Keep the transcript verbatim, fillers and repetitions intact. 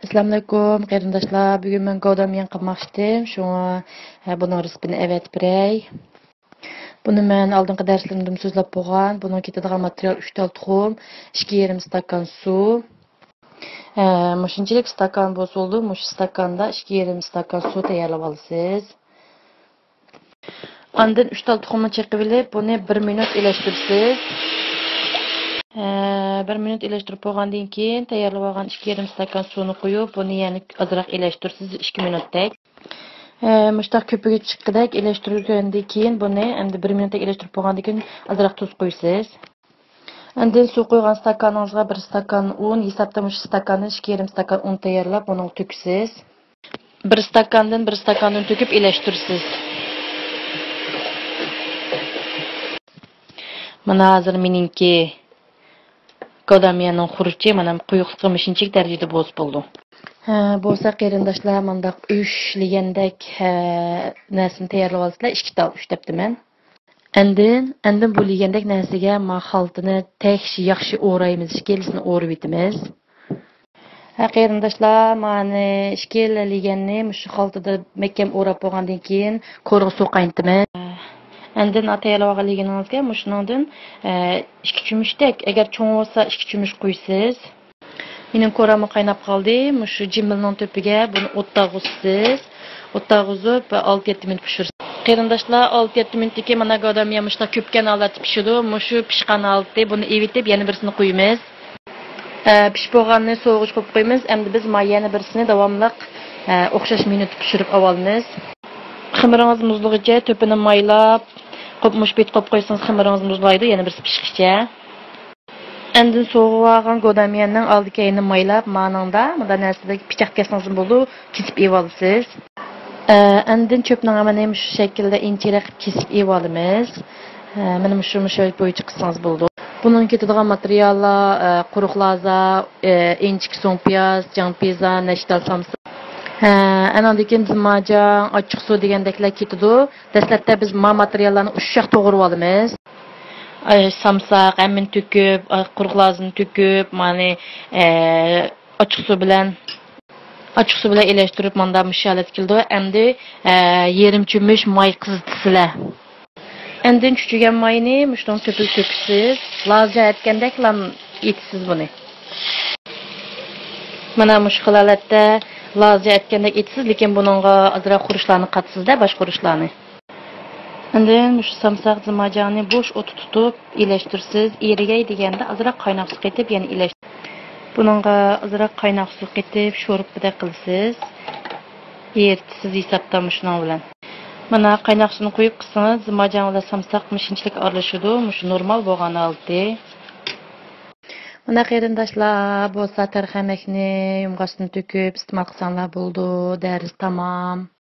ئەسسالامۇئەلەيكۇم قېرىنداشلار، بۈگۈن مەن گاۋداميەن قىلماقچىدىم، شۇڭا، ھە، بۇنىڭ رېتسېپىنى ئەۋەتىپ بېرەي. بۇنى مەن ئالدىنقى دەرسلىرىمدىمۇ سۆزلەپ بولغان. بۇنىڭ كېتىدىغان ماتېرىيال: ئۈچ تال تۇخۇم، ئىككى يېرىم ئىستاكان سۇ. ھە، مۇشۇنچىلىك ئىستاكان بولسا بولىدۇ، مۇشۇ ئىستاكاندا ئىككى يېرىم ئىستاكان سۇ تەييارلىۋالىسىز. ئاندىن ئۈچ تال تۇخۇمنى چېقىۋېلىپ، بۇنى بىر مىنۇت ئېلەشتۈرىسىز. ھە، بىر مىنۇت ئېلەشتۈرۈپ بولغاندىن كېيىن، تەييارلىۋالغان ئىككى يېرىم ئىستاكان سۇنى قۇيۇپ، بۇنى يەنە ئازراق ئېلەشتۈرىسىز، ئىككى مىنۇتتەك. ھە، مۇشتاق كۆپۈكى چىققۇدەك ئېلەشتۈرگەندىن كېيىن، بۇنى ئەمدى بىر مىنۇتتەك ئېلەشتۈرۈپ بولغاندىن كېيىن، ئازراق تۇز قۇيىسىز. ئاندىن سۇ قۇيغان ئىستاكانىڭىزغا بىر ئىستاكان ئۇن، ھېسابتا مۇشۇ ئىستاكاندىن ئىككى يېرىم ئىستاكان ئۇن تەييارلاپ، بۇنىڭغا تۆكىسىز. بىر ئىستاكاندىن بىر ئىستاكان ئۇن تۆكۈپ ئېلەشتۈرىسىز. مانا ھازىر مېنىڭكى گاۋداميەننىڭ خۇرۇچى، مانا، قويۇقلۇقى مۇشۇنچىلىك دەرىجىدە بولسا بولىدۇ. ھە، بولسا قېرىنداشلار، مانداق ئۈچ لېگەندەك، ھە، نەرسىنى تەييارلىۋالسىلەر، ئىككى تال ئۈچ دەپتىمەن. ئاندىن، ئاندىن بۇ لېگەندەك نەرسىگە ما خالتىنى تەكشى ياخشى ئورايمىز، ئىككىلىسىنى ئورىۋېتىمىز. ھە، قېرىنداشلار، مانى ئىككىلا لېگەننى مۇشۇ خالتىدا مەھكەم ئوراپ بولغاندىن كېيىن، كورىغا سۇ قاينىتىمىز. ئاندىن تەييارلىۋالغان لېگىنىڭىزگە مۇشۇنىڭدىن، ئە، ئىككى چۆمۈچتەك، ئەگەر چوڭ بولسا، ئىككى چۆمۈچ قۇيىسىز. مېنىڭ كوراممۇ قايناپ قالدى. مۇشۇ جىمبىلنىڭ تۆپىگە بۇنى ئوتتا غۇزىسىز. ئوتتا غۇزۇپ، ئالتە يەتتە مىنۇت پىشۇرىسىز. قېرىنداشلار، ئالتە يەتتە مىنۇتتىن كېيىن مانا گاۋداميەن مۇشۇنداق كۆپكەن ھالەتتە پىشىدۇ. مۇشۇ پىشقان ھالىتى، بۇنى ئېۋىتىپ، يەنە بىرسىنى قۇيىمىز. ئە، پىشىپ بولغاننى سوۋۇغۇچ قويۇپ قويىمىز. ئەمدى بىز ما يەنە بىرسىنى داۋاملىق، ئە، ئوخشاش مىنۇتتا پىشۇرۇپ ئاۋالىمىز. خېمىرىڭىز مۇزلىغۇچە تۆپىنى مايلاپ، قوپمۇش بېتى قويۇپ قويسىڭىز، خېمىرىڭىز مۇزلايدۇ، يەنە بىرسى پىشقىچە. ئاندىن سوۋۇغۇۋالغان گوداميەننىڭ ئالدى كەينىنى مايلاپ، مانىڭدا مۇنداق نەرسىدە پىچاق كەسسىڭىزمۇ بولىدۇ، كېسىپ ئېلىۋالىسىز. ئە، ئاندىن چۆپنىڭ ئەمەنى مۇشۇ شەكىلدە ئىنچىرەك قىلىپ كېسىپ ئېلىۋالىمىز. ئە، مانا مۇشۇ، مۇشۇ بويىچە قىلسىڭىز بولىدۇ. بۇنىڭ كېتىدىغان ماتېرىياللار، ئە، قۇرۇق لازا، ئە، ئىنچىكە سۇڭپىياز، جاڭپىزا، نەشتال سامسا. ھە، ئانىڭدىن كېيىن زىماجاڭ، ئاچچىقسۇ دېگەندەكلەر كېتىدۇ. دەسلەپتە بىز ما ماتېرىياللارنى ئۇششاق توغرىۋالىمىز. ئاي، سامساق ھەممىنى تۆكۈپ، ئاي، قۇرۇق لازىنى تۆكۈپ، مانى، ئە، ئاچچىقسۇ بىلەن، ئاچچىقسۇ بىلەن ئېلەشتۈرۈپ، ماندا مۇشۇ ھالەتكە كېلىدۇ. ئەمدى، ئە، يېرىم چۆمۈچ ماي قىزىتىسىلەر. ئاندىن چۈچۈگەن ماينى مۇشۇنىڭ تۆپىگە تۆكىسىز. لازا ئەتكەندەكلا ئېتىسىز بۇنى. مانا مۇشۇ خىل ھالەتتە لازا ئەتكەندەك ئېتىسىز، لېكىن بۇنىڭغا ئازراق خۇرۇچلارنى قاتىسىز-دە، باشقا خۇرۇچلارنى. ئاندىن مۇشۇ سامساق زىماجاڭنى بوش ئوتتا تۇتۇپ ئېلەشتۈرىسىز. ئېرىگەي دېگەندە ئازراق قايناق سۇ قېتىپ يەنە ئېلەش-، بۇنىڭغا ئازراق قايناق سۇ قېتىپ شورپىدەك قىلىسىز. ئېرىتىسىز ھېسابتا مۇشۇنىڭ بىلەن. مانا قايناق سۇنى قۇيۇپ قىلسىڭىز، زىماجاڭ بىلەن سامساق مۇشۇنچىلىك ئارىلىشىدۇ. مۇشۇ نورمال بولغان ھالىتى. مانا قېرىنداشلار، بولسا تەرخەمەكنى يۇمغاچتىن تۆكۈپ ئىستېمال قىلساڭلار بولىدۇ. دەرس تامام.